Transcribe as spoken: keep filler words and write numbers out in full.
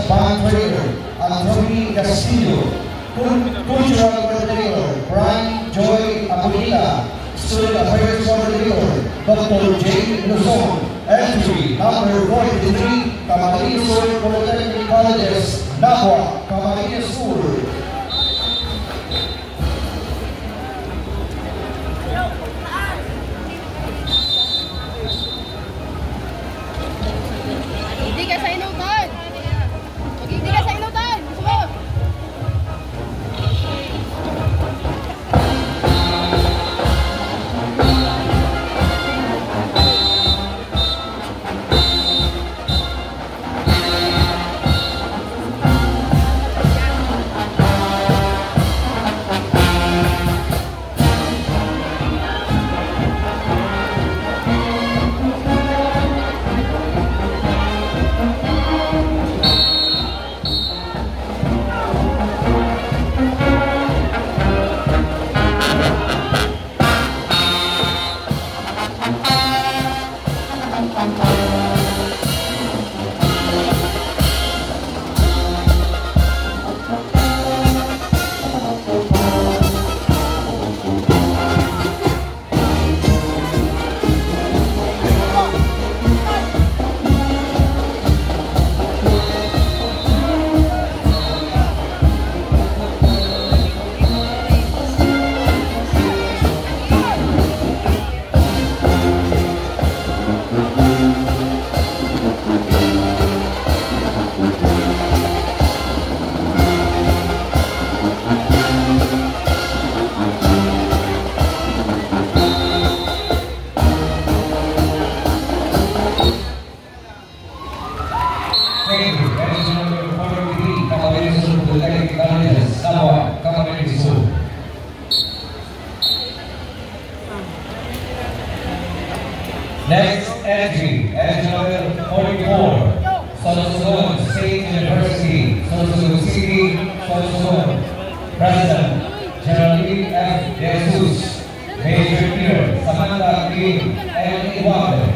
Band Trainer, Anthony Castillo, Cul-, Cultural Coordinator, Brian Joy Abuela, Student Affairs Coordinator, Doctor J Luzon, entry number forty-three, Camarines Sur Polytechnic Colleges, Nabua, Camarines Sur. Hindi ka sa inutan! Hindi ka sa inutan! Gusto mo? Thank you. Entry number forty-three, Camarines Sur Polytechnic Colleges, Nabua, Camarines Sur. Next entry, entry number forty-four, Sorsogon State University, Sorsogon City, Sorsogon. President, Geraldine F. De Jesus. Major Peter, Samantha Green, and Iwabe.